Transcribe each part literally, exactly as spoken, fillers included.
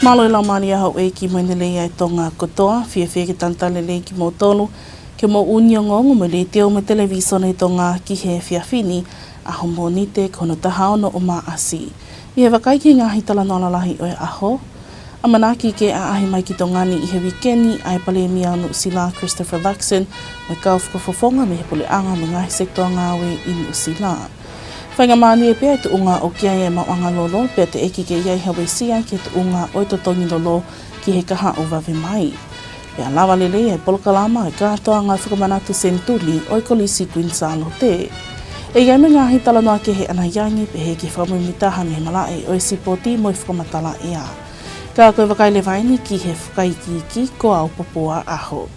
Mālō e laumālie ʻa houʻeiki mo e lelei ʻa e Tonga kotoa, fiefia ke talitali lelei kimoutolu, ke mou ʻuuni ongoongo mo e Letiō mo e Televisone Tonga ki he efiafi ni, ʻaho Mōnite ko hono taha ono ʻo Māʻasi. ʻI he vakai ki he ngaahi talanoa lalahi ʻo e ʻaho, ʻamanaki ke ʻaʻahi mai ki Tonga ni ʻi he uike ni ʻa e Palēmia Nuʻusila Christopher Luxon, mo e kau fakafofonga mei he puleʻanga mo e ngaahi sekitoa ngāue ʻi Nuʻusila. Faingamālie pē ʻa e tuʻunga ʻoku ʻi ai e maʻuʻanga lolo, pea teʻeki ke ʻi ai ha uesia ki he tuʻunga ʻo e totongi lolo ki he kahaʻu vave mai. Pea lava lelei e polokalama e kātoanga fakamanatu senituli ʻo e Kolisi Kuini Sālote. ʻE ʻi ai mo e ngaahi talanoa kehe ʻanai ange, pehē ki he fakamuimuitaha mei he malaʻe ʻo e sipoti mo e fakamatala ʻea. Ka ko e vakai leva eni ki he fakaikiiki ko au Popua ʻAho.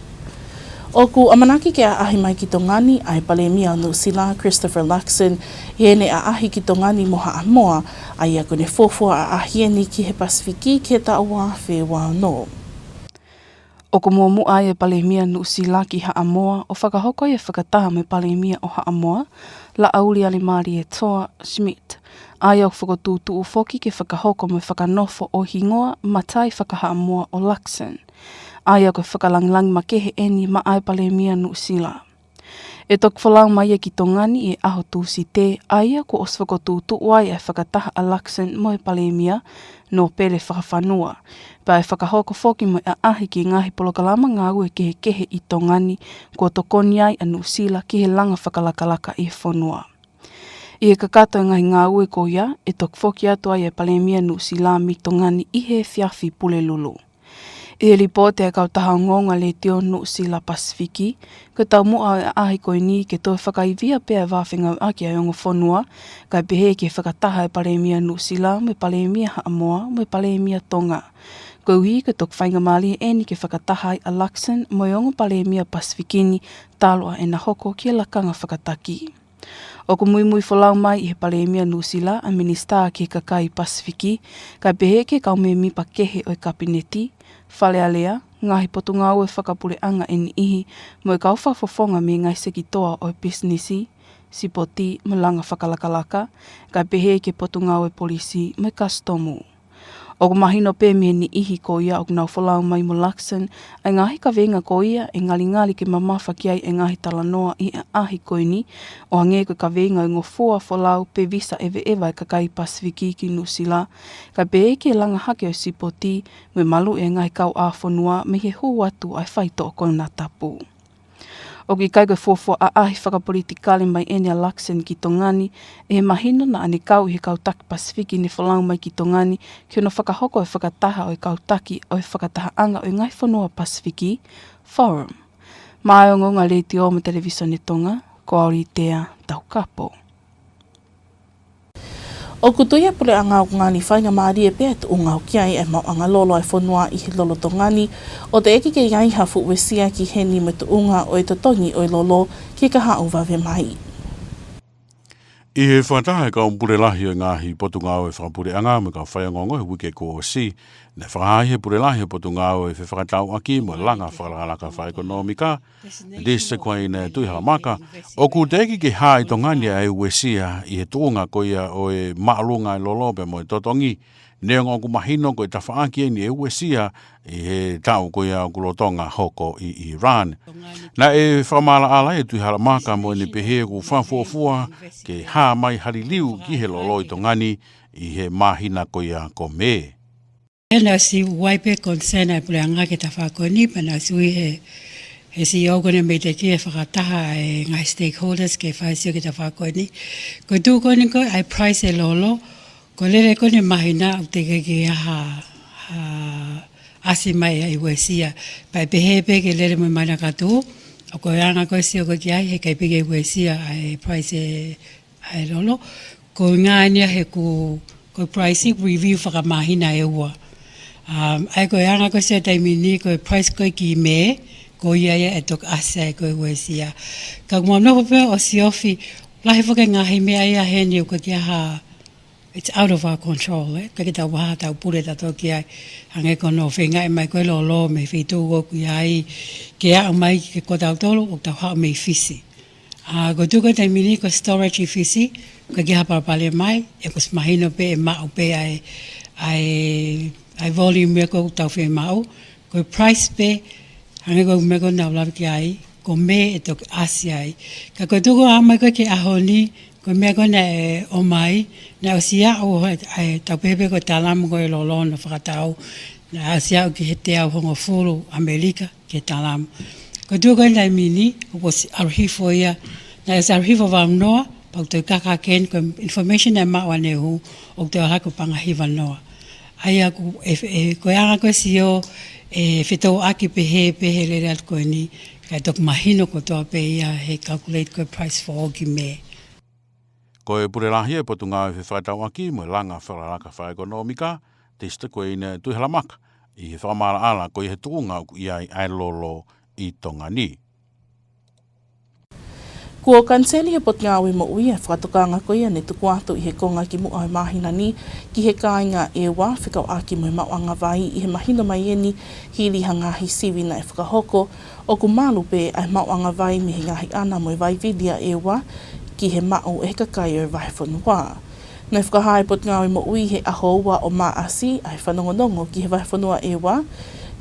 ʻOku ʻamanaki ke ʻaʻahi mai ki Tonga ni ʻa e Palēmia Nuʻusila Christopher Luxon, ʻi heʻene ʻaʻahi ki Tonga ni mo Haʻamoa, ʻa ia ko ʻene fuofua ʻaʻahi eni ki he Pasifiki ki he taʻu ua afe ua ono. ʻOku muʻomuʻa ai e Palēmia Nuʻusila ki Haʻamoa ʻo fakahoko ai e fakataha mo e Palēmia ʻo Haʻamoa, Laʻauli Lāimalietoa Schmidt, ʻa ia ʻoku fokotuʻutuʻu foki ke fakahoko mo e fakanofo ʻo e hingoa matai faka-Haʻamoa ʻo Luxon, ʻa ia ko e fakalāngilangi makehe eni maʻá e Palēmia Nuʻusila. ʻE toki folau mai ia ki Tonga ni ʻi he ʻaho Tūsite, ʻa ia kuo ʻosi fokotuʻutuʻu ai e fakataha ʻa Luxon mo e Palēmia, Nōpele Fakafanua. Pea ʻe fakahoko foki mo e ʻaʻahi ki he ngaahi polokalama ngāue kehekehe ʻi Tonga ni, kuo tokoni ai ʻa Nuʻusila ki he langa fakalakalaka ʻi he fonua. ʻI he kakato e ngaahi ngāue ko ia, ʻe toki foki atu ai e Palēmia Nuʻusila mei Tonga ni ʻi he efiafi Pulelulu. ʻI he lipooti ʻa e kautaha ongoongo ʻa e Letiō Nuʻusila Pasifiki, ko e taumuʻa ʻo e ʻaʻahi ko eni ke toe fakaivia pē ʻa e vā fengāueʻaki ʻa e ongo fonua, kae pehē ki he fakataha ʻa e Palēmia Nuʻusila mo e Palēmia Haʻamoa mo e Palēmia Tonga. Koeʻuhi ko e toki faingamālie eni ke fakataha ai ʻa Luxon mo e ongo Palēmia Pasifiki ni talu ʻa ʻena hoko ki he lakanga fakataki. ʻOku muimui folau mai ʻi he Palēmia Nuʻusila ʻa e Minisitā ki he Kakai Pasifiki, kae pehē ki he kau mēmipa kehe ʻo e Kapineti, Fale Alea, ngaahi potungāue fakapuleʻanga ʻe niʻihi, mo e kau fakafofonga mei he ngaahi sekitoa ʻo e pisinisi, sipoti mo e langa fakalakalaka, kae pehē ki he potungāue polisi mo e kasitomu. ʻOku mahino pē mei he niʻihi ko ia ʻoku nau folau mai mo Luxon ʻa e ngaahi kaveinga ko ia ʻe ngalingali ke mamafa ki ai e ngaahi talanoa ʻi he ʻaʻahi ko eni, ʻo hangē ko e kaveinga ʻo e ngofua folau pe visa ʻeveʻeva ʻa e kakai Pasifiki ki Nuʻusila, kae pehē ki he langa hake ʻo e sipoti mo e maluʻi e ngaahi kauʻāfonua mei he hū atu ʻa e faitoʻo konatapu. ʻOku ʻikai ko e fuofua ʻaʻahi fakapolitikale mai eni ʻa Luxon ki Tonga ni, ʻi he mahino naʻa ne kau ʻi he kau taki Pasifiki ne folau mai ki Tonga ni ki hono fakahoko e fakataha ʻo e kau taki ʻo e fakatahaʻanga ʻo e ngaahi fonua Pasifiki, Forum. Maʻá e ongoongo ʻa e Letiō mo e Televisone Tonga, ko au Litea Taukapo. ʻOku tui ʻa e Puleʻanga ʻoku ngali faingamālie pē ʻa e tuʻunga ʻoku ʻi ai e maʻuʻanga lolo ʻa e fonua ʻi he lolotonga ni, ʻo teʻeki ke ʻi ai ha fuʻu uesia ki heni mo e tuʻunga ʻo e totongi ʻo e lolo ki he kahaʻu vave mai. ʻI he fakataha ʻa e kau pule lahi ʻo e ngaahi potungāue fakapuleʻanga mo e kau faiongoongo he uike kuo ʻosi, naʻe fakahā ʻe he pule lahi ʻo e potungāue fefakatauʻaki mo e langa fakalakalaka fakaʻekonōmika, Lisa Kuaina Tuʻihalamaka, ʻoku teʻeki ke hā ʻi Tonga ni ʻa e uesia ʻi he tuʻunga ko ia ʻo e māʻolunga ʻa e lolo pea mo e totongi, neongo ʻoku mahino ko e tafaʻaki eni e uesia ʻi he taʻu ko ia ʻoku lolotonga hoko ʻi Iran. Naʻe fakamaʻalaʻala ʻe Tuʻihalamaka mo ʻene pehē ʻoku fakafuofua ke hā mai ha liliu ki he lolo ʻi Tonga ni ʻi he māhina ko ia ko Mē. Pea naʻe ʻosi ʻi ai pē concern ʻa e puleʻanga ki he tafaʻaki ko eni, pea naʻe ʻosi ui ʻe he, he C E O ko eni mei he teʻeki ke fakataha e ngaahi stakeholders ke fai ha sio ki he tafaʻaki ko eni. Ko e tuʻu ko eni ko e price ʻa e lolo, ko e lele ko eni māhina ʻoku teʻeki ke ʻi ai ha, ha ʻasi mai ʻa e uesia. Pea ʻe pehē pē ke lele mo e māhina ka tuʻu, ʻa ko e anga ko ē sio ko ē ki ai, heʻikai pē ke uesia ʻa e price ʻa e ʻa e lolo, ko e ʻuhinga eni ia he ʻoku, ko e pricing review fakamāhina ʻe ua. Um, ʻa ia ko e anga ko ē sio he taimi ni, ko e price ko ē ki Mē, ko ia ia ʻe toki ʻasi ai ko e uesia. Ka ʻoku mau nofo pē ʻo siofi, lahi foki e ngaahi meʻa ia heni ʻoku ʻikai ke ʻi ai ha, it's out of our control, ē? ʻIkai ke tau vaha tau pule tautolu ki ai, hangē ko hono feingaʻi mai ko ē e lolo mei he feituʻu ʻoku ʻi ai, ke aʻu mai ki ko tautolu, ʻoku tau haʻu mei Fisi. ʻA, ko e tuʻu ko ē he taimi ni ko e storage ʻi Fisi, ʻoku ʻikai ke ʻi ai ha palopalema ai, ʻoku ʻosi mahino pē ʻe maʻu pē ʻa e, ʻa e ʻA e volume ia ʻoku tau fiemaʻu, ko e price pē, hangē ko e meʻa ko ē naʻa ku lave ki ai, ko Mē ʻe toki ʻasi ai. Ka ko e tuku ʻa mai ko ē ki he ʻaho ni, ko e meʻa ko ē naʻe ʻomai, naʻe ʻosi aʻu ʻa e, ʻa e tau pehē pē ko e talamu ko ē loloa naʻe fakatau, naʻe ʻosi aʻu ki he teau hongofulu ʻAmelika ki he talamu. Ko e tuku ko ē he taimi ni, ʻoku ʻosi ʻalu hifo ia, naʻe ʻosi ʻalu hifo valu noa, pea ʻoku toe kaka ʻeni ko e information naʻe maʻu ʻaneuhu, ʻoku toe ʻalu hake ʻo paʻanga hiva noa. ʻA ia ʻoku, ʻe, ʻe, ko e anga ko ē sio, ʻe fetouʻaki pehē, pehē lele atu ko eni, kae toki mahino kotoa pē ia he calculate ko e price foʻou ki Mē. Ko e Pule Lahi ʻo e Potungāue Fefakatauʻaki mo e Langa Fakalakalaka Fakaʻekonōmika, Tisita Kuini Tuʻihalamaka, ʻi he fakamaʻalaʻala ko ia he tuʻunga ʻoku ʻi ai ʻa e lolo ʻi Tonga ni. Kuo kaniseli ʻe he Potungāue Moʻui ʻa e fakatokanga ko ia ne tuku atu ʻi he konga kimuʻa ʻo e māhina ni ki he kāinga ʻEua fekauʻaki mo e maʻuʻanga vai ʻi he mahino mai ʻeni hili ha ngaahi sivi naʻe fakahoko, ʻoku malu pē ʻa e maʻuʻanga vai mei he ngaahi ʻana mo e vai vili ʻa ʻEua ki he maʻu ʻe he kakai ʻo e vahefonua. Naʻe fakahā ʻe he Potungāue Moʻui he ʻaho ua ʻo Maʻasi ʻa e fanongonongo ki he vahefonua ʻEua,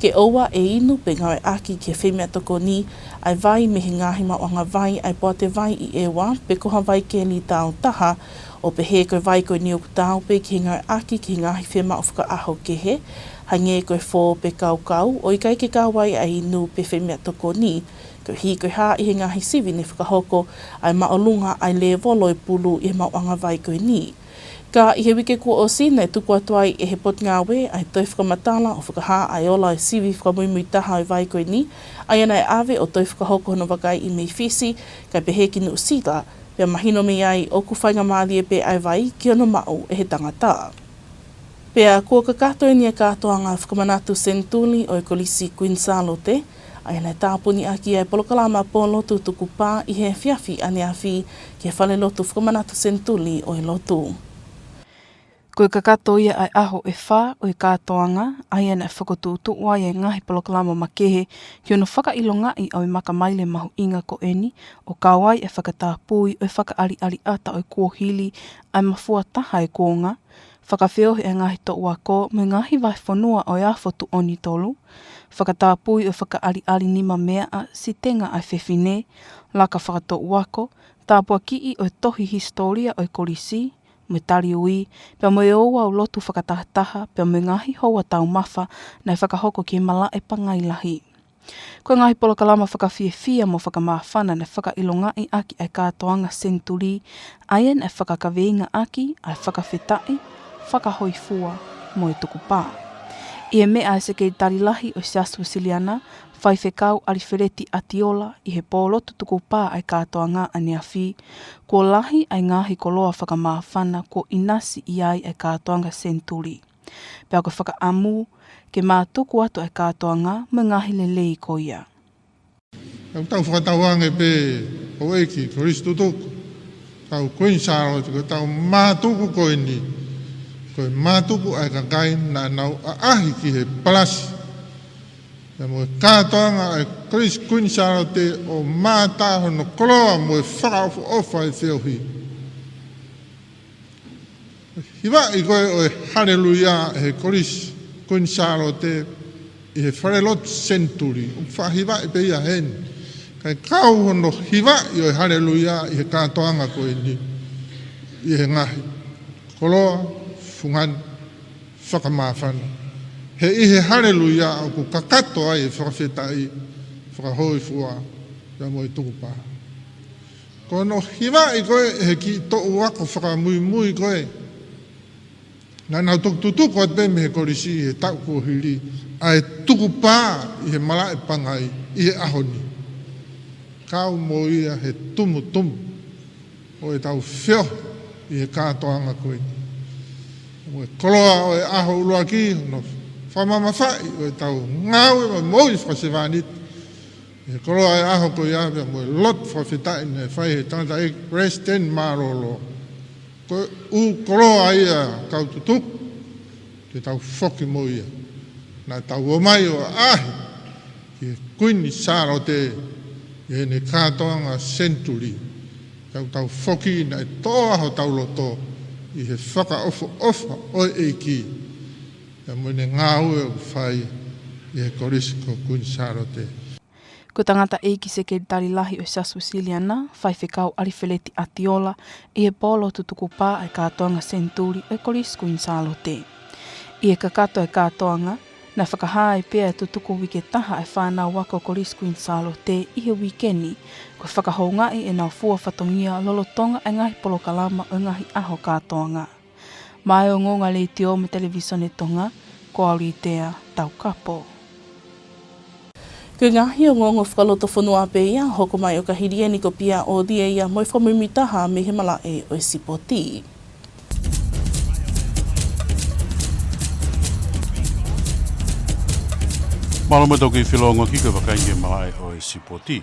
ke ʻoua ʻe inu pe ngāueʻaki ki he femeʻatokoni ʻa e vai mei he ngaahi maʻuʻanga vai ʻa e poate vai ʻi ʻEua, pe ko ha vai keli taau taha, ʻo pehē ko e vai ko eni ʻoku taau pē ke ngāueʻaki ki he ngaahi fiemaʻu fakaʻaho kehe, hangē ko e fō pe kaukau, ʻo ʻikai ke kau ai ʻa e inu pe femeʻatokoni, koeʻuhi ko e hā ʻi he ngaahi sivi ne fakahoko ʻa e māʻolunga ʻa e lēvolo ʻo e pulu ʻi he maʻuʻanga vai ko eni. Ka ʻi he uike kuo ʻosi naʻe tuku atu ai ʻe he Potungāue ʻa e toe fakamatala ʻo fakahā ʻa e ola ʻo e sivi fakamuimui taha ʻo e vai ko eni, ʻa ia naʻe ʻave ʻo toe fakahoko hono vakaiʻi mei Fisi, kae pehē ki Nuʻusila, pea mahino mei ai ʻoku faingamālie pē ʻa e vai ki hono maʻu ʻe he tangata. Pea kuo kakato ʻeni ʻa e kātoanga fakamanatu senituli ʻo e Kolisi Kuini Sālote, ʻa ia naʻe tāpuni ʻaki ʻa e polokalama pōlotu tukupā ʻi he efiafi ʻaneafi ki he falelotu fakamanatu senituli ʻo e lotu. Ko e kakato ia ʻa e ʻaho ʻe fā ʻo e kātoanga, ʻa ia naʻe fokotuʻutuʻu ai ʻa e ngaahi polokalama makehe ki hono fakaʻilongaʻi ʻo e makamaile mahuʻinga ko eni, ʻo kau ai ʻa e fakatapui ʻo e fakaʻaliʻali ʻata ʻo e kuohili, ʻa e mafua taha ʻo e kuonga, fakafeohi ʻa e ngaahi toʻu ako mo e ngaahi vahefonua ʻo e Afo Tuʻoni Tolu, fakatapui ʻo e fakaʻaliʻali nima meaʻa, sitenga ʻa e fefine, laka fakatoʻu ako, tāpuakiʻi ʻo e tohi hisitōlia ʻo e kolisi, mo e taliui, pea mo e ouau lotu fakatahataha, pea mo e ngaahi houa taumafa naʻe fakahoko ki he malaʻe pangai lahi. Ko e ngaahi polokalama fakafiefia mo fakamāfana naʻe fakaʻilongaʻi ʻaki ʻa e kātoanga senituli, ʻa ia naʻe fakakaveinga ʻaki ʻa e fakafetaʻi, fakahōifua, mo e tukupā. ʻI he meʻa ʻa e Sekelitali Lahi ʻo e Siasi Uēsiliana, Faifekau ʻAlifeleti ʻAtiola, ʻi he pōlotu tukupā ʻa e kātoanga ʻaneafi, kuo lahi ʻa e ngaahi koloa fakamāfana kuo ʻinasi ʻi ai ʻa e kātoanga senituli. Pea ko e fakaʻamu ke mātuku atu ʻa e kātoanga mo e ngaahi lelei ko ia. ʻOku tau fakatauange pē, Houʻeiki Kolisi Tutuku, kau Kuini Sālote, ko ʻetau mātuku ko eni, ko e mātuku ʻa e kakai naʻa nau ʻaʻahi ki he palasi, pea mo e kātoanga ʻa e Kolisi Kuini Sālote ʻo mātā hono koloa mo e fakaʻofoʻofa ʻo e feohi. Hivaʻi ko ē ʻo e Haleluia ʻe he Kolisi Kuini Sālote ʻi he falelotu senituli, ʻoku faʻa hivaʻi pē ia heni. Kae kau hono hivaʻi ʻo e Haleluia ʻi he kātoanga ko eni, ʻi he ngaahi koloa, fungani, fakamāfana. He ʻi he Haleluia ʻoku kakato ai e fakafetaʻi, fakahōifua, pea mo e tukupā. Ko hono hivaʻi ko ē ʻe he kiʻi toʻu ako fakamuimui ko ē, naʻa nau toki tutuku atu pē mei he kolisi he taʻu kuo hili, ʻa e tukupā ʻi he malaʻe pangai ʻi he ʻaho ni. Kau mo ia he tumutumu ʻo ʻetau feohi ʻi he kātoanga ko eni. Mo e koloa ʻo e ʻaho ʻuluaki, hono fakamamafaʻi ʻo ʻetau ngāue mo e moʻui fakasevāniti. ʻI he koloa ʻo e ʻaho ko ia pea mo e lotu fakafetaʻi naʻe fai ʻe he tangataʻeiki Palesiteni Mālōlō. Ko e ʻū koloa ia kau tutuku, ke tau foki mo ia. Naʻa tau ō mai ʻo ʻaʻahi ki he Kuini Sālote ʻi heʻene kātoanga senituli. Tau tau foki naʻe toʻa hotau loto ʻi he fakaʻofoʻofa ʻo e ʻEiki. Pea mo ʻene ngāue ʻoku fai ʻi he Kolisi ko Kuini Sālote. Ko e tangataʻeiki Sekelitali Lahi ʻo e Siasi Uēsiliana, Faifekau ʻAlifeleti ʻAtiola, ʻi he pō lotu tukupā ʻa e kātoanga senituli ʻo e Kolisi Kuini Sālote. ʻI he kakato ʻa e kātoanga, naʻe fakahā ai pē ʻa e tutuku uike taha ʻa e fānau ako Kolisi Kuini Sālote ʻi he uike ni, ko e fakahoungaʻi ʻenau fua fatongia lolotonga ʻa e ngaahi polokalama ʻo e ngaahi ʻaho kātoanga. Maʻá e Ongoongo Letiō mo e Televisone Tonga, ko Auritea Taukapo. Ko e ngaahi ongoongo fakalotofonua pē ia, hoko mai ʻo ka hili eni ko Pia ʻOlie ia mo e fakamuimuitaha mei he malaʻe ʻo e sipoti. Mālō mo e toki filongo ki he vakai ki he malaʻe ʻo e sipoti.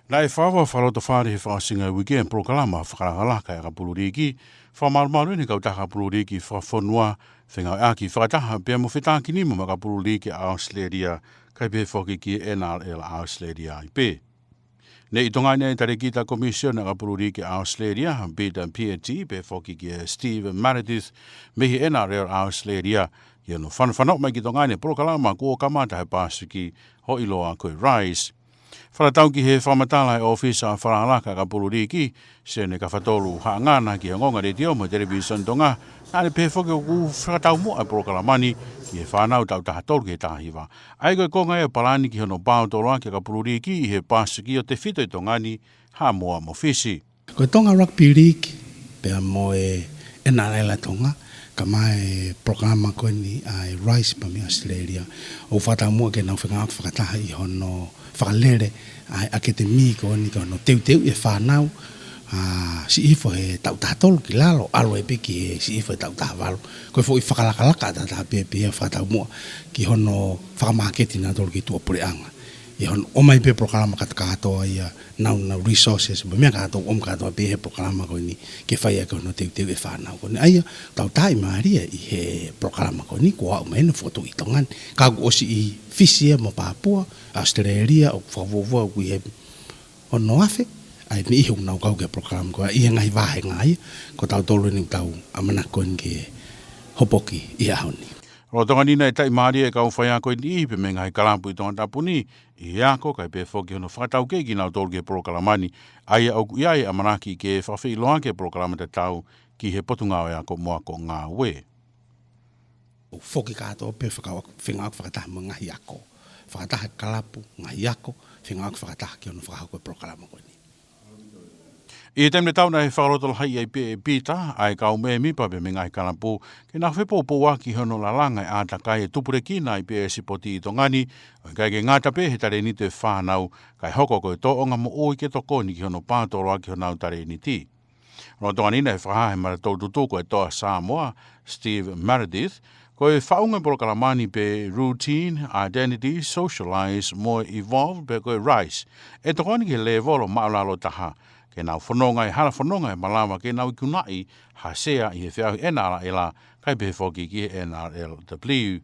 Naʻe fakaava fakalotofale he fakaʻosinga ʻo e uike ʻa e polokalama fakalakalaka ʻa e ʻakapulu liiki, fakamalumalu ʻeni ʻa e kautaha ʻakapulu liiki fakafonua, fengāueʻaki fakataha pea mo fetākinima mo e ʻakapulu liiki ʻa ʻAositelēlia, kae pehē foki ki he N R L ʻa ʻAositelēlia ai pē. Naʻe ʻi Tonga ni ʻa e talēkita Komisiona ʻakapulu liiki ʻa ʻAositelēlia, Peter Peardy, pehē foki kia Steve Meredith, mei he N R L ʻa ʻAositelēlia, ʻi hono fanofanoʻi mai ki Tonga ni e polokalama kuo kamata he Pāsifiki ʻoku ʻiloa ko e RISE. Fakatatau ki he fakamatala ʻa e ʻōfisa fakalakalaka ʻakapulu liiki, Sione Kafatolu Haʻangana, ki he Ongoongo Letiō mo e Televisone Tonga, naʻá ne pehē foki ʻoku fakataumuʻa e polokalama ni ki he fānau taʻu taha tolu ki he taha hiva. ʻA ia ko e konga ia ʻo e palani ki hono paotoloaki ʻa e ʻakapulu liiki ʻi he Pāsifiki ʻo tefito ʻi Tonga ni, Haʻamoa mo Fisi. Ko e Tonga Rugby League pea mo e N R L ʻa Tonga, kae ʻumaʻā e polokalama ko eni ʻa e RISE pea mei ʻAositelēlia, ʻoku fakataumuʻa ke nau fengāueʻaki fakataha ʻi hono fakalele ʻa e ʻakatemi ko eni ki hono teuteuʻi e fānau, ʻa, siʻi hifo he taʻu taha tolu ki lalo, ʻalu ai pē ki he siʻi hifo he taʻu taha valu. Ko e foʻi fakalakalaka ʻataʻatā pē ia ʻoku fakataumuʻa ki hono fakamāketi nautolu ki tuʻapuleʻanga. ʻI hono ʻomai pē polokalama kātoa ia, nau, nau resources, mo e meʻa kātoa, ʻomi kātoa pē he polokalama ko eni, ke fai ʻaki hono teuteu e fānau ko eni. ʻA ia, tau taaʻi mālie ʻi he polokalama ko eni, kuo aʻu mai ʻeni ʻo fokotuʻu ʻi Tonga ni. Ka kuo ʻosi ʻi Fisi ia mo Papua, ʻAositelēlia, ʻoku fakavuavua ʻoku ʻi he ono afe, ʻa e niʻihi ʻoku nau kau ki he polokalama ko ia, ʻi he ngaahi vāhenga ia, ko tautolu eni ʻoku tau ʻamanaki ko eni ke hopo ki he ʻaho ni. Lolotonga ni naʻe taaʻi mālie e kau faiako ʻe niʻihi pea mei he ngaahi kalapu ʻi Tongatapu ni, ʻi he ako, kae pehē foki hono fakataukei kinautolu ki he polokalama ni, ʻa ia ʻoku ʻi ai e ʻamanaki ke fakafeʻiloaki e polokalama tatau ki he Potungāue Ako mo Akongāue. ʻOku foki kātoa pē faka-, fengāueʻaki fakataha mo e ngaahi ako. Fakataha e kalapu, ngaahi ako, fengāueʻaki fakataha ki hono fakahoko e polokalama ko eni. ʻI he taimi tatau naʻe fakalotolahiʻi ai pē ʻe Pita ʻa e kau mēmipa pea mei he ngaahi kalapu, ke nau fepoupouaki hono lalanga e ʻātakai ʻe tupulekina ai pē e sipoti ʻi Tonga ni, ʻo ʻikai ke ngata pē he talēniti ʻo e fānau, kae hoko ko e tōʻonga moʻui ke tokoni ki hono paotoloaki honau talēniti. Lolotonga ni naʻe fakahā ʻe he Matatau Tutuku ʻo e Toa Samoa, Steve Meredith, ko e faʻunga e polokalama ni pe Routine, Identity, Socialize, mo e Evolve, pe ko e RISE, ʻe tokoni ki he lēvolo māʻulalo taha, ke nau fononga ʻi he hala fononga ʻe malava ke nau ikunaʻi ha sea ʻi he feʻauhi N R L, kae pehē foki ki he N R L W.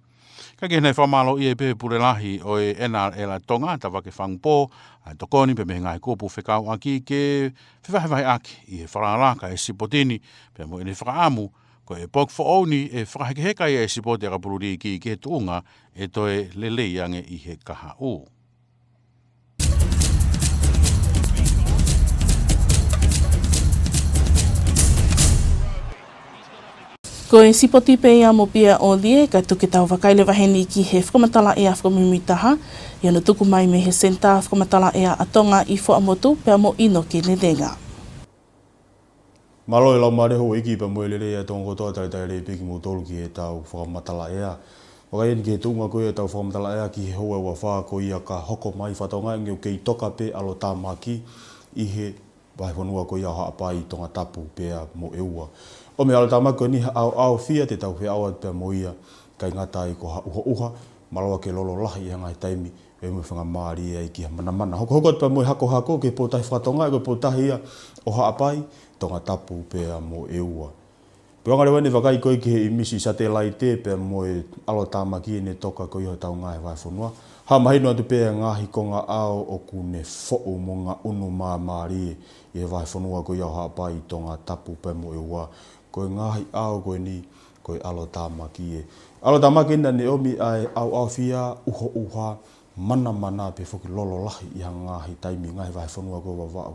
Kae kehe naʻe fakamālōʻia pē ʻe he Pule Lahi ʻo e N R L ʻa Tonga, Tavake Fangupō, ʻa e tokoni pea mei he ngaahi kupu fekauʻaki ke fevahevaheʻaki ʻi he fakalakalaka e sipoti ni, pea mo ʻene fakaʻamu, ko e poki foʻou ni ʻe fakahekeheka ai e sipoti ʻakapulu liiki ki he tuʻunga ʻe toe lelei ange ʻi he kahaʻu. Ko e sipoti pē ia mo Pia ʻOlie, kae tuku ke tau vakai leva heni ki he fakamatala ʻea fakamuimuitaha, ʻi hono tuku mai mei he Senitā Fakamatala ʻEa ʻa Tonga ʻi Fuaʻamotu pea mo ʻInoke Lelenga. Mālō e laumālie houʻeiki pea mo e lelei ʻa Tonga kotoa, talitali lelei pē kimoutolu ki heʻetau fakamatala ʻea. Vakai eni ki he tuʻunga ko ia ʻetau fakamatala ʻea ki he houa ʻe ua fā ko ia ka hoko mai fakatonga ʻoku kei toka pē ʻalotāmaki ʻi he vahefonua ko ia ʻo Haʻapai, Tongatapu pea mo ʻEua. ʻOmi e ʻalotāmaki ko eni ha ʻaoʻaofia te tau feʻao atu pea mo ia, ʻikai ngata ai ko ha ʻuhoʻuha, malava ke lolo lahi ʻi ha ngaahi taimi, ʻe mo e faingamālie ai ki ha manamana. Hokohoko atu pea mo e hakohako ki he potutahi fakatonga, ko e potutahi ia ʻo Haʻapai, Tongatapu pea mo ʻEua. Pea ʻoange leva ʻene vakai ko ē ki he ʻīmisi satelaite pea mo e ʻalotāmaki ʻene toka ko ia hotau ngaahi vahefonua. Hā mahino atu pē ʻa e ngaahi kongaʻao ʻoku ne foʻu mo ngaʻunu māmālie ʻi he vahefonua ko ia ʻo Haʻapai, Tongatapu pea mo ʻEua. Ko e ngaahi ʻao ko eni Ko e ʻalotāmaki ē. ʻAlotāmaki naʻa ne ʻomi ʻa e ʻauʻaufia, ʻuhoʻuha, manamana pea foki lolo lahi ʻi ha ngaahi taimi, ngaahi vahefonua ko Vavaʻu,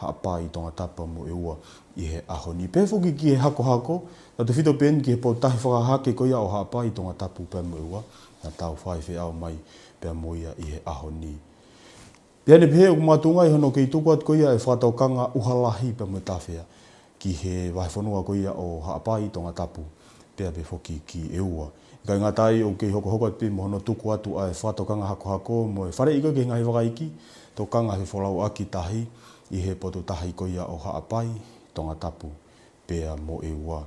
Haʻapai, Tongatapu mo ʻEua ʻi he ʻaho ni. Pea foki ki he hakohako, tautefito pē eni ki he potutahi fakahahake ko ia ʻo Haʻapai, Tongatapu pea mo ʻEua, naʻa tau fai feʻao mai pea mo ia ʻi he ʻaho ni. Pea ne pehē ʻoku makatuʻunga ʻi hono kei tuku atu ko ia e fakatokanga ʻuha lahi pea mo e tāfea ki he vahefonua ko ia ʻo Haʻapai, Tongatapu, pea pehē foki ki ʻEua. ʻIkai ngata ai, ʻoku kei hokohoko atu pē mo hono tuku atu ʻa e fakatokanga hakohako mo e faleʻi ko ē ki he ngaahi vaka iiki, tokanga he folauʻaki tahi ʻi he potutahi ko ia ʻo Haʻapai, Tongatapu pea mo ʻEua.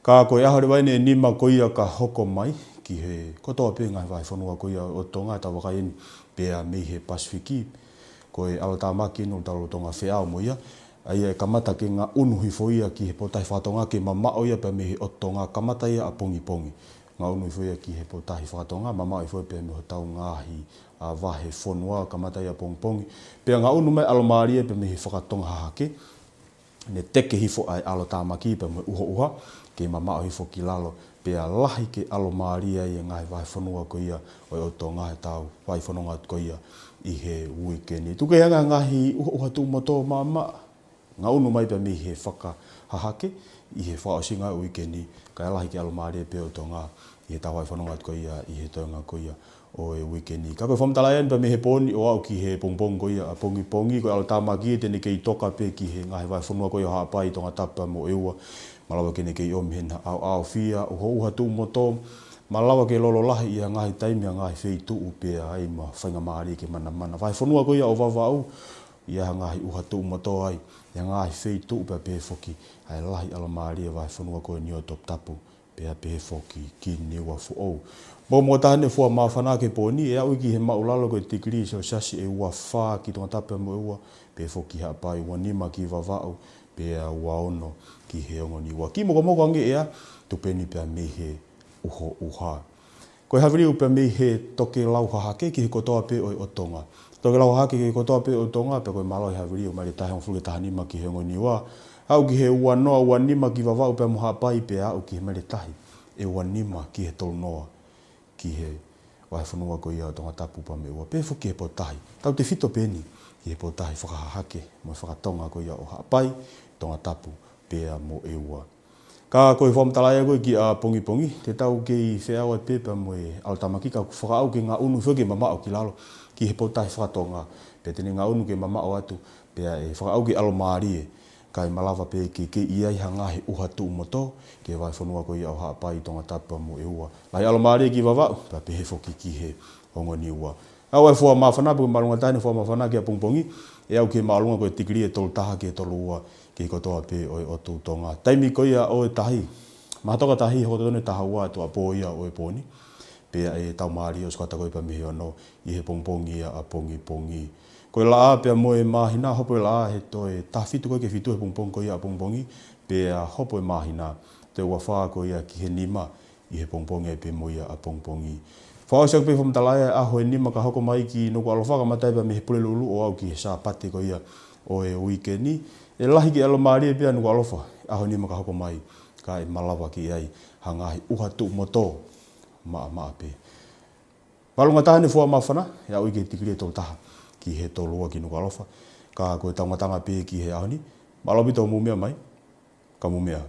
Ka ko e ʻaho leva eni ʻe nima ko ia ka hoko mai ki he kotoa pē ngaahi vahefonua ko ia ʻo Tonga, tau vakai eni pea mei he Pasifiki. Ko e ʻalotāmaki eni ʻoku tau lolotonga feʻao mo ia. ʻA ia ʻe kamata ke ngaʻunu hifo ia ki he potutahi fakatonga ke mamaʻo ia pea mei he ʻotu Tonga, kamata ia ʻapongipongi. Ngaʻunu hifo ia ki he potutahi fakatonga, mamaʻo hifo ia pea mei hotau ngaahi, ʻa, vahefonua, kamata ia ʻapongipongi. Pea ngaʻunu mai ʻalomālie pea mei he fakatonga hahake. Ne teke hifo ʻa e ʻalotāmaki pea mo e ʻuhoʻuha, ke mamaʻo hifo ki lalo, pea lahi ke ʻalomālie ai e ngaahi vahefonua ko ia ʻo e ʻotu Tonga, ʻetau fai fononga atu ko ia ʻi he uike ni. Tuku kehe ange ha ngaahi ʻuhoʻuha tuʻumotu maʻamaʻa, ngaʻunu mai pea mei he fakahahake ʻi he fakaʻosinga ʻo e uike ni, kae lahi ke ʻalomālie pē ʻo Tonga ʻi heʻetau fai fononga atu ko ia ʻi he toenga ko ia ʻo e uike ni. Ka ko e fakamatala eni pea mei he pō ni ʻo aʻu ki he pongipongi ko ia ʻapongipongi, ko e ʻalotāmaki te ne kei toka pē ki he ngaahi vahefonua ko ia ʻo Haʻapai, Tongatapu pea mo ʻEua. Malava ke ne kei ʻomi hena ʻauʻaufia, ʻuhoʻuha tuʻumotu, malava ke lolo lahi ʻi ha ngaahi taimi, ha ngaahi feituʻu pea ʻai mo faingamālie ke manamana. Vahefonua ko ia ʻo Vavaʻu, ʻi ai ha ngaahi ʻuha tuʻumotu ai, ʻi ha ngaahi feituʻu pea pehē foki ʻa e lahi ʻalomālie vahefonua ko eni ʻo Toputapu, pea pehē foki ki Niuafoʻou. Mokomokotaha eni e fua māfana ki he pō ni, ʻe aʻu ia ki he māʻulalo ko e tikilī selesiasi ʻe ua fā ki Tongatapu pea mo ʻEua, pehē foki Haʻapai, ua nima ki Vavaʻu, pea ua ono ki he ongo Niua. Kiʻi mokomoko ange ʻea, tupu eni pea mei he ʻuhoʻuha. Ko e haviliu pea mei he tokelau hahake ki he kotoa pē ʻo e ʻotu Tonga. Tokelau hahake ki he kotoa pē ʻo e ʻotu Tonga, pea ko e mālohi haviliu maile tahi hongofulu tahanima ki he ongo Niua. Aʻu ki he ua noa ua nima ki Vavaʻu pea mo Haʻapai, pea aʻu ki he maile tahi ʻe ua nima ki he tolu noa ki he vahefonua ko ia ʻo Tongatapu pea mo ʻEua. Pehē foki ki he potutahi, tautefito pē eni ki he potutahi fakahahake mo e fakatonga ko ia ʻo Haʻapai, Tongatapu pea mo ʻEua. Ka ko e fakamatala ia ko ē ki ʻapongipongi, te tau kei feʻao atu pē pea mo e ʻalotāmaki, ka ʻoku fakaʻau ke ngaʻunu hifo ke mamaʻo ki lalo ki he potutahi fakatonga, pea te ne ngaʻunu ke mamaʻo atu, pea ʻe fakaʻau ke ʻalomālie, kae malava pē ke kei ʻi ai ha ngaahi ʻuha tuʻumotu ki he vahefonua ko ia ʻo Haʻapai, Tongatapu pea mo ʻEua. Lahi ʻalomālie ki Vavaʻu, pea pehē foki ki he ongo Niua. Aʻu ʻa e fua māfana, pea ko e māʻolunga taha eni e fua māfana ki ʻapongipongi, ʻe aʻu ki he māʻolunga ko e tikilī ʻe tolu taha ki he tolu ua ki he kotoa pē ʻo e ʻotu Tonga. Taimi ko ia ʻo e tahi, mahatoka tahi, hoko totonu e taha ua tuʻuapō ia ʻo e pō ni, pea ʻe tau mālie ʻo sukata ko ia pea mei he ono ʻi he pongipongi ia ʻapongipongi. Ko e laʻā pea mo e māhina, hopo e laʻā he toe taha fitu ko ia ki he fitu he pongipongi ko ia ʻapongipongi, pea hopo e māhina toe ua fā ko ia ki he nima ʻi he pongipongi ai pē mo ia ʻapongipongi. Fakaʻosi ʻaki pē fakamatala ia, ʻaho ʻe nima ka hoko mai ki Nukuʻalofa, kamata ai pea mei he Pulelulu ʻo aʻu ki he Sāpate ko ia ʻo e uike ni. ʻE lahi ke ʻalomālie pē ʻa Nukuʻalofa ʻaho ʻe nima ka hoko mai, kae malava ke ʻi ai ha ngaahi ʻuha tuʻumotu maʻamaʻa pē. Māʻolunga taha eni e fua māfana, ʻe aʻu ia ki he tikilī ʻe tolu taha ki he tolu ua ki Nukuʻalofa. Ka ko e tangatanga pē ki he ʻaho ni. Mālō ʻaupito hoʻomou meʻa mai, ka mou meʻa.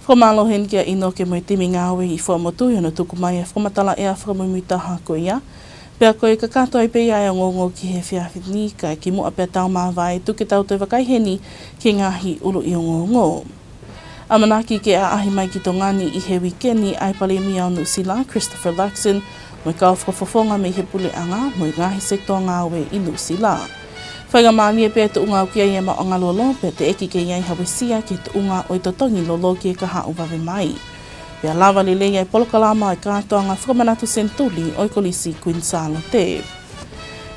Fakamālō heni kia ʻInoke mo e timi ngāue ʻi Fuaʻamotu ʻi hono tuku mai e fakamatala ʻea fakamuimuitaha ko ia. Pea ko e kakato ai pē ia e ongoongo ki he efiafi ni, kae kimuʻa pea tau māvae, tuku ke tau toe vakai heni ki he ngaahi ʻuluʻi ongoongo. ʻAmanaki ke ʻaʻahi mai ki Tonga ni ʻi he uike ni ʻa e Palēmia ʻo Nuʻusila, Christopher Luxon, mo e kau fakafofonga mei he puleʻanga mo e ngaahi sekitoa ngāue ʻi Nuʻusila. Faingamālie pē e tuʻunga ʻoku ʻi ai e maʻuʻanga lolo, pea teʻeki ke ʻi ai ha uesia ki he tuʻunga ʻo e totongi lolo ki he kahaʻu vave mai. Pea lava lelei e polokalama ʻo e kātoanga fakamanatu senituli ʻo e Kolisi Kuini Sālote.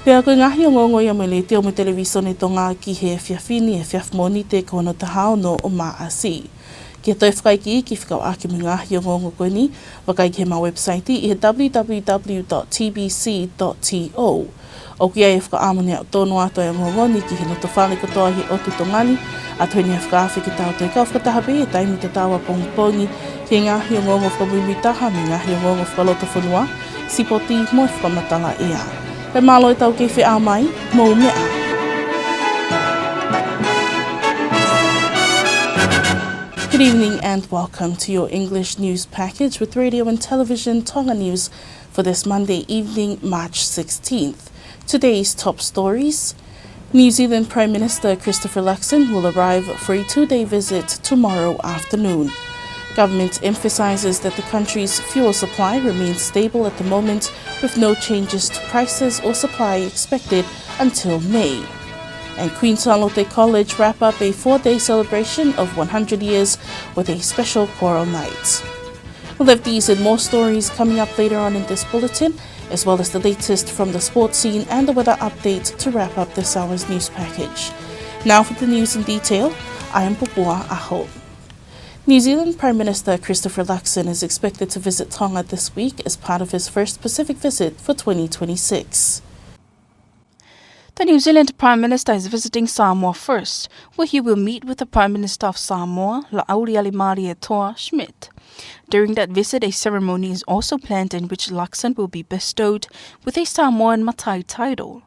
Pea ko e ngaahi ongoongo ia mei he Letiō mo e Televīsone Tonga ki he efiafi ni, efiafi Mōnite ko hono taha ono ʻo Māʻasi. Ke toe fakaikiiki fekauʻaki mo e ngaahi ongoongo ko eni, vakai ki heʻemau website ʻi he www dot tbc dot to. ʻOku ʻi ai e fakaʻamu ne aʻu tonu atu e ongoongo ni ki he loto fale kotoa ʻi he ʻotu Tonga ni, ʻAtu heni ʻa e fakaafe ke tau toe kau fakataha pē he taimi tatau ʻapongipongi ki he ngaahi ongoongo fakamuimuitaha mei he ngaahi ongoongo fakalotofonua, sipoti mo e fakamatala ʻea. Pea mālō e tau kei feʻao mai, mou meʻa. Good evening and welcome to your English news package with Radio and Television Tonga News for this Monday evening, March sixteenth. Today's top stories. New Zealand Prime Minister Christopher Luxon will arrive for a two-day visit tomorrow afternoon. Government emphasizes that the country's fuel supply remains stable at the moment, with no changes to prices or supply expected until May. And Queen Sālote College wrap up a four-day celebration of one hundred years with a special choral night. We'll have these and more stories coming up later on in this bulletin, as well as the latest from the sports scene and the weather update to wrap up this hour's news package. Now for the news in detail, I am Popua Aho. New Zealand Prime Minister Christopher Luxon is expected to visit Tonga this week as part of his first Pacific visit for twenty twenty-six. The New Zealand Prime Minister is visiting Samoa first, where he will meet with the Prime Minister of Samoa, Laʻauli Leuatea Schmidt. During that visit, a ceremony is also planned in which Luxon will be bestowed with a Samoan mataʻi title,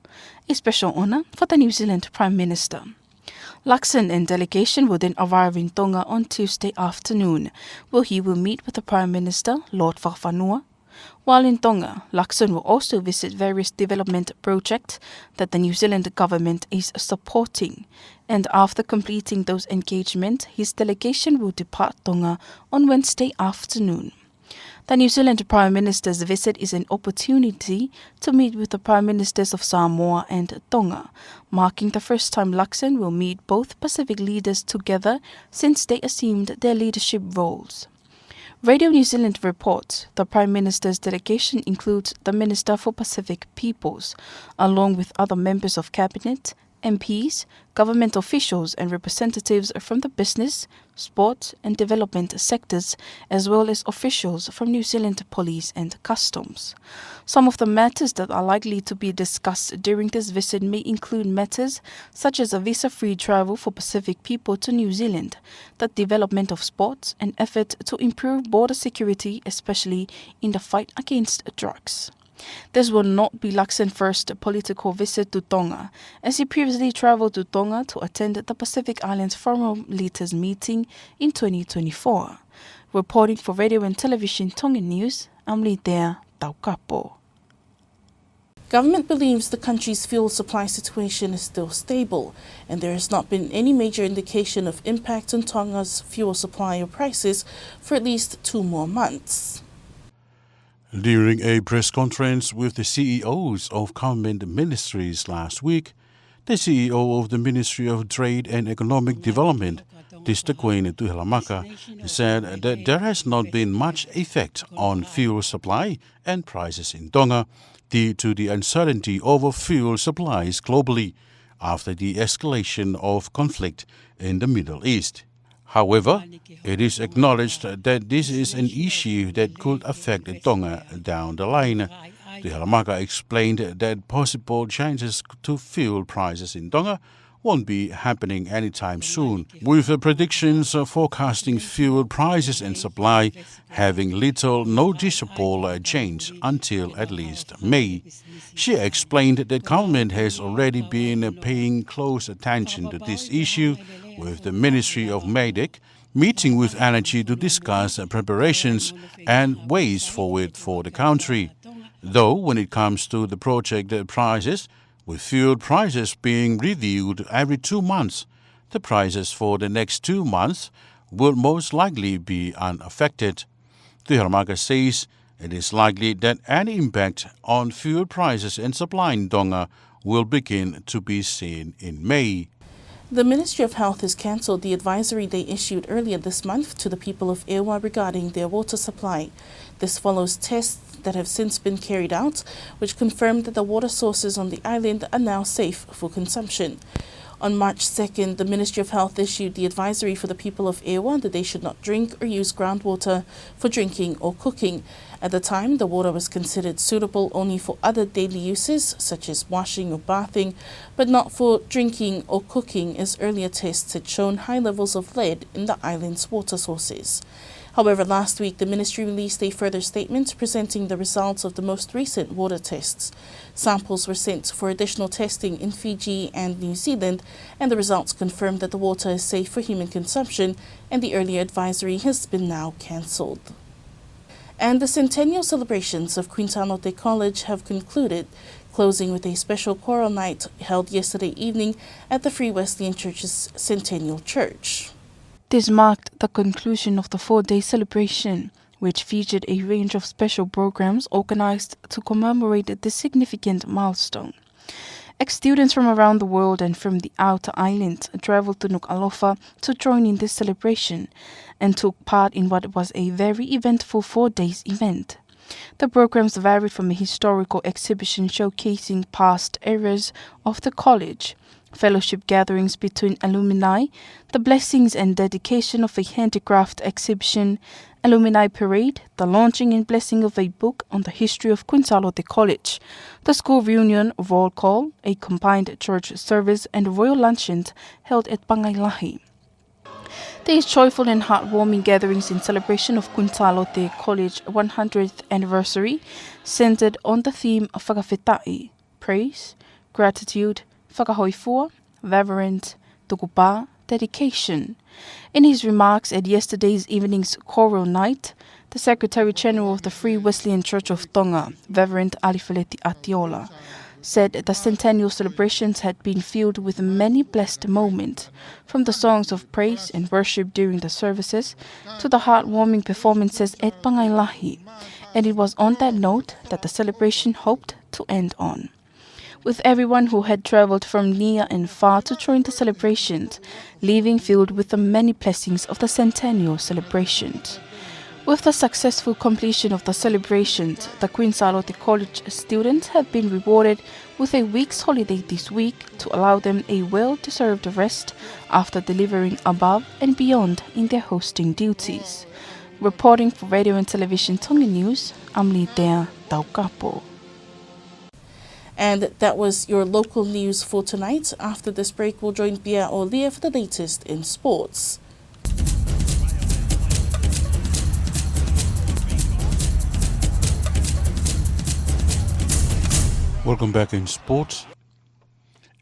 a special honour for the New Zealand Prime Minister. Luxon and delegation will then arrive in Tonga on Tuesday afternoon, where he will meet with the Prime Minister, Lord Fakafanua. While in Tonga, Luxon will also visit various development projects that the New Zealand government is supporting, and after completing those engagements, his delegation will depart Tonga on Wednesday afternoon. The New Zealand Prime Minister's visit is an opportunity to meet with the Prime Ministers of Samoa and Tonga, marking the first time Luxon will meet both Pacific leaders together since they assumed their leadership roles. Radio New Zealand reports the Prime Minister's delegation includes the Minister for Pacific Peoples, along with other members of Cabinet, M Ps, government officials and representatives from the business, sport and development sectors, as well as officials from New Zealand Police and Customs. Some of the matters that are likely to be discussed during this visit may include matters such as a visa-free travel for Pacific people to New Zealand, the development of sports, and effort to improve border security, especially in the fight against drugs. This will not be Luxon's first political visit to Tonga, as he previously travelled to Tonga to attend the Pacific Islands Forum Leaders Meeting in twenty twenty-four. Reporting for Radio and Television Tonga News, I'm Litea Taukapo. Government believes the country's fuel supply situation is still stable, and there has not been any major indication of impact on Tonga's fuel supply or prices for at least two more months. During a press conference with the C E Os of government ministries last week, the C E O of the Ministry of Trade and Economic Development, Tista Queen Tuʻihalamaka, said that there has not been much effect on fuel supply and prices in Tonga due to the uncertainty over fuel supplies globally after the escalation of conflict in the Middle East. However, it is acknowledged that this is an issue that could affect Tonga down the line. Tuʻihalamaka explained that possible changes to fuel prices in Tonga won't be happening anytime soon, with the predictions forecasting fuel prices and supply having little noticeable change until at least May. She explained that government has already been paying close attention to this issue, with the Ministry of MEIDECC meeting with Energy to discuss preparations and ways forward for the country. Though when it comes to the project prices, with fuel prices being reviewed every two months, the prices for the next two months will most likely be unaffected. Tuʻihalamaka says it is likely that any impact on fuel prices and supply in Tonga will begin to be seen in May. The Ministry of Health has cancelled the advisory they issued earlier this month to the people of Ewa regarding their water supply. This follows tests that have since been carried out, which confirmed that the water sources on the island are now safe for consumption. On March second, the Ministry of Health issued the advisory for the people of Ewa that they should not drink or use groundwater for drinking or cooking. At the time, the water was considered suitable only for other daily uses, such as washing or bathing, but not for drinking or cooking, as earlier tests had shown high levels of lead in the island's water sources. However, last week, the ministry released a further statement presenting the results of the most recent water tests. Samples were sent for additional testing in Fiji and New Zealand, and the results confirmed that the water is safe for human consumption, and the earlier advisory has been now cancelled. And the centennial celebrations of Queen Sālote College have concluded, closing with a special choral night held yesterday evening at the Free Wesleyan Church's Centennial Church. This marked the conclusion of the four-day celebration, which featured a range of special programs organized to commemorate this significant milestone. Ex-students from around the world and from the outer island traveled to Nukuʻalofa to join in this celebration and took part in what was a very eventful four days event. The programs varied from a historical exhibition showcasing past eras of the college, fellowship gatherings between alumni, the blessings and dedication of a handicraft exhibition, alumni parade, the launching and blessing of a book on the history of Queen Sālote College, the school reunion, roll call, a combined church service, and royal luncheon held at Pangai Lahi. These joyful and heartwarming gatherings in celebration of Queen Sālote College one hundredth anniversary centered on the theme of Fakafetaʻi, praise, gratitude, fakahōifua, reverence, tukupā, dedication. In his remarks at yesterday's evening's choral night, the Secretary General of the Free Wesleyan Church of Tonga, Reverend Alifeleti Atiola, said the centennial celebrations had been filled with many blessed moments, from the songs of praise and worship during the services to the heartwarming performances at Pangai Lahi. And it was on that note that the celebration hoped to end on, with everyone who had travelled from near and far to join the celebrations leaving filled with the many blessings of the centennial celebrations. With the successful completion of the celebrations, the Queen Sālote College students have been rewarded with a week's holiday this week to allow them a well-deserved rest after delivering above and beyond in their hosting duties. Reporting for Radio and Television Tonga News, I'm Litea Taukapo. And that was your local news for tonight. After this break, we'll join Pia Olia for the latest in sports. Welcome back in sports.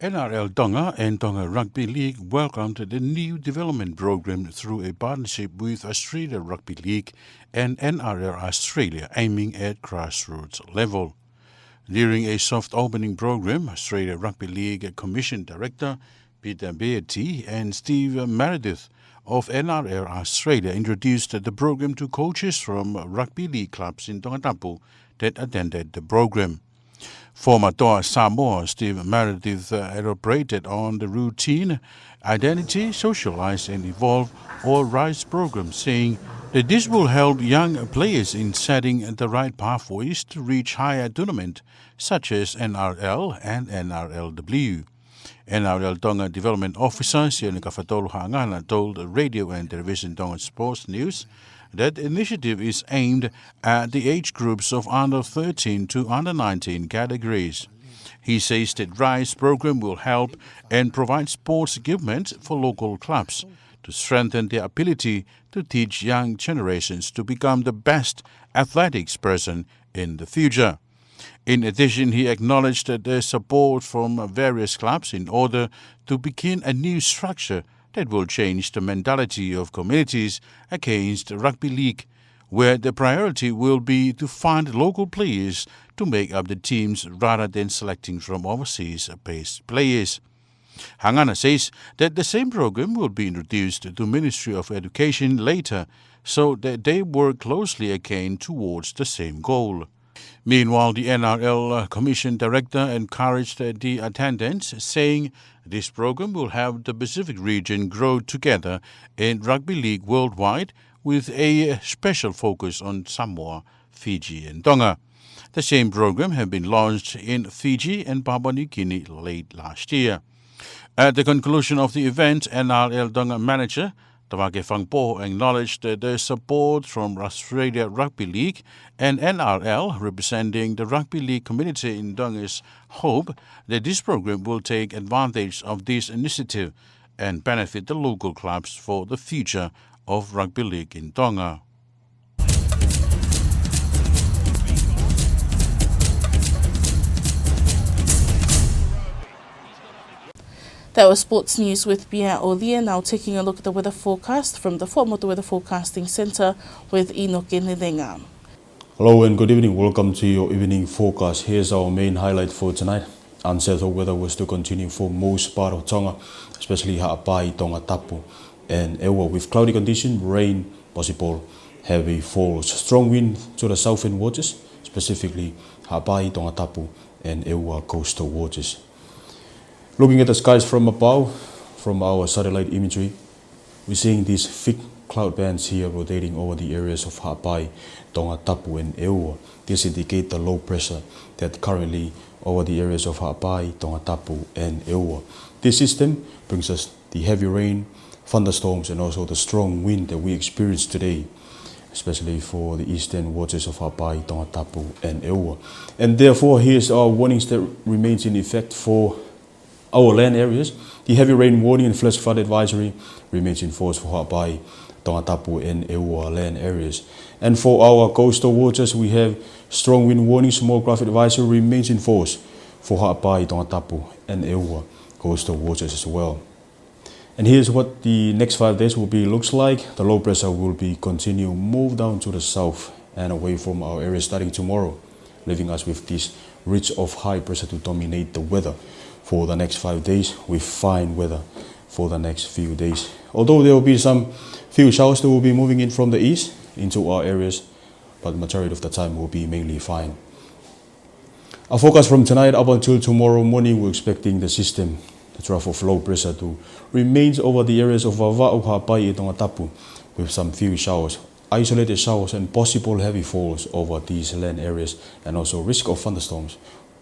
N R L Tonga and Tonga Rugby League welcomed the new development program through a partnership with Australia Rugby League and N R L Australia, aiming at grassroots level. During a soft opening program, Australia Rugby League Commission Director Peter Beattie and Steve Meredith of N R L Australia introduced the program to coaches from rugby league clubs in Tongatapu that attended the program. Former Toa Samoa Steve Meredith, uh, elaborated on the routine, identity, socialize and evolve or rise program, saying that this will help young players in setting the right pathways to reach higher tournament such as N R L and N R L W. N R L Tonga Development Officer Sione Kafatolu Haʻangana told Radio and Television Tonga Sports News that initiative is aimed at the age groups of under thirteen to under nineteen categories. He says that RISE program will help and provide sports equipment for local clubs to strengthen their ability to teach young generations to become the best athletics person in the future. In addition, he acknowledged the support from various clubs in order to begin a new structure that will change the mentality of communities against rugby league, where the priority will be to find local players to make up the teams rather than selecting from overseas-based players. Haʻangana says that the same program will be introduced to Ministry of Education later, so that they work closely again towards the same goal. Meanwhile, the N R L Commission Director encouraged the attendance, saying this program will help the Pacific region grow together in rugby league worldwide, with a special focus on Samoa, Fiji and Tonga. The same program had been launched in Fiji and Papua New Guinea late last year. At the conclusion of the event, N R L Tonga manager Tavake Fangpo acknowledged that the support from Australia Rugby League and N R L, representing the rugby league community in Tonga's hope that this program will take advantage of this initiative and benefit the local clubs for the future of rugby league in Tonga. That was sports news with Pia Olia. Now taking a look at the weather forecast from the Fuaʻamotu Weather Forecasting Centre with Enoke Nelenga. Hello and good evening. Welcome to your evening forecast. Here's our main highlight for tonight. Unsettled weather will still continue for most part of Tonga, especially Haʻapai, Tongatapu, and ʻEua, with cloudy condition, rain, possible heavy falls. Strong wind to the southern waters, specifically Haʻapai, Tongatapu, and ʻEua coastal waters. Looking at the skies from above, from our satellite imagery, we're seeing these thick cloud bands here rotating over the areas of Haʻapai, Tongatapu, and ʻEua. This indicate the low pressure that currently over the areas of Haʻapai, Tongatapu, and ʻEua. This system brings us the heavy rain, thunderstorms, and also the strong wind that we experienced today, especially for the eastern waters of Haʻapai, Tongatapu, and ʻEua. And therefore, here's our warnings that remains in effect for our land areas. The heavy rain warning and flash flood advisory remains in force for Haʻapai, Tongatapu, and ʻEua land areas. And for our coastal waters, we have strong wind warning, small craft advisory remains in force for Haʻapai, Tongatapu, and ʻEua coastal waters as well. And here's what the next five days will be looks like. The low pressure will be continue move down to the south and away from our area starting tomorrow, leaving us with this ridge of high pressure to dominate the weather for the next five days with fine weather for the next few days. Although there will be some few showers that will be moving in from the east into our areas, but the majority of the time will be mainly fine. Our forecast from tonight up until tomorrow morning, we're expecting the system, the trough of low pressure, to remains over the areas of Vavaʻu, Haʻapai, and Tongatapu, with some few showers, isolated showers, and possible heavy falls over these land areas, and also risk of thunderstorms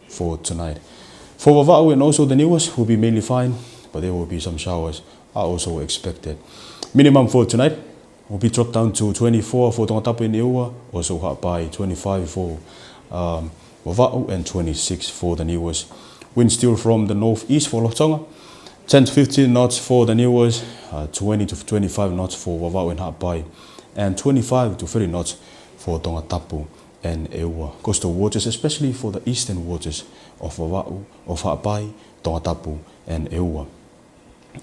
for tonight. For Vavaʻu and also the Niuas will be mainly fine, but there will be some showers are also expected. Minimum for tonight will be dropped down to twenty-four for Tongatapu and ʻEua, also Haʻapai, twenty-five for, um, Vavaʻu, and twenty-six for the Niuas. Wind still from the northeast for Lotongatapu, ten to fifteen knots for the Niuas, uh, twenty to twenty-five knots for Vavaʻu and Haʻapai, and twenty-five to thirty knots for Tongatapu and ʻEua. Coastal waters, especially for the eastern waters of Vavaʻu, of Haʻapai, Tongatapu, and ʻEua.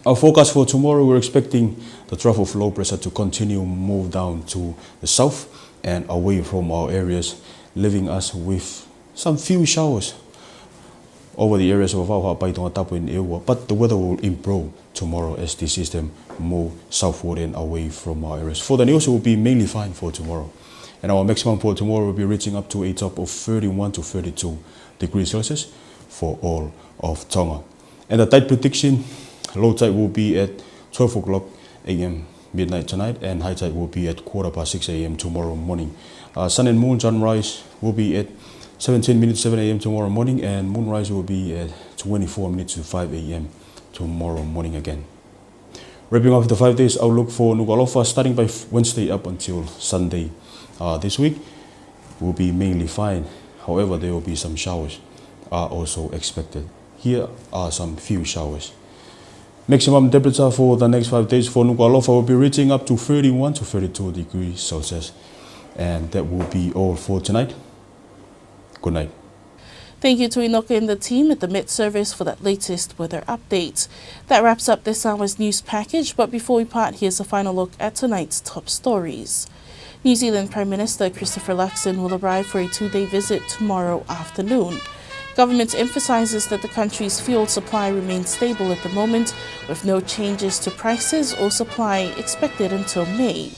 Our forecast for tomorrow, we're expecting the trough of low pressure to continue move down to the south and away from our areas, leaving us with some few showers over the areas of Vavaʻu, Haʻapai, Tongatapu, and ʻEua, but the weather will improve tomorrow as the system move southward and away from our areas. For the Niuas, it will be mainly fine for tomorrow. And our maximum for tomorrow will be reaching up to a top of thirty-one to thirty-two degrees Celsius for all of Tonga. And the tide prediction, low tide will be at twelve o'clock A M midnight tonight, and high tide will be at quarter past six A M tomorrow morning. Uh, sun and moon, sunrise will be at seventeen minutes, seven A M tomorrow morning, and moonrise will be at twenty-four minutes to five A M tomorrow morning again. Wrapping up the five days outlook for Nukuʻalofa, starting by f-, Wednesday up until Sunday, uh, this week, will be mainly fine. However, there will be some showers are also expected. Here are some few showers. Maximum temperature for the next five days for Nukuʻalofa will be reaching up to thirty-one to thirty-two degrees Celsius. And that will be all for tonight. Good night. Thank you to Enoke and the team at the Met Service for that latest weather update. That wraps up this hour's news package, but before we part, here's a final look at tonight's top stories. New Zealand Prime Minister Christopher Luxon will arrive for a two-day visit tomorrow afternoon. Government emphasizes that the country's fuel supply remains stable at the moment, with no changes to prices or supply expected until May.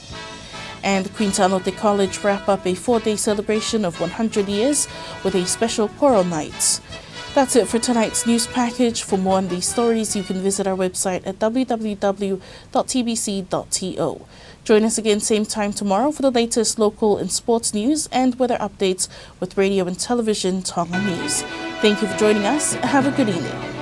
And Queen Tanote College wrap up a four-day celebration of one hundred years with a special choral night. That's it for tonight's news package. For more on these stories, you can visit our website at W W W dot T B C dot T O. Join us again same time tomorrow for the latest local and sports news and weather updates with Radio and Television Tonga News. Thank you for joining us. Have a good evening.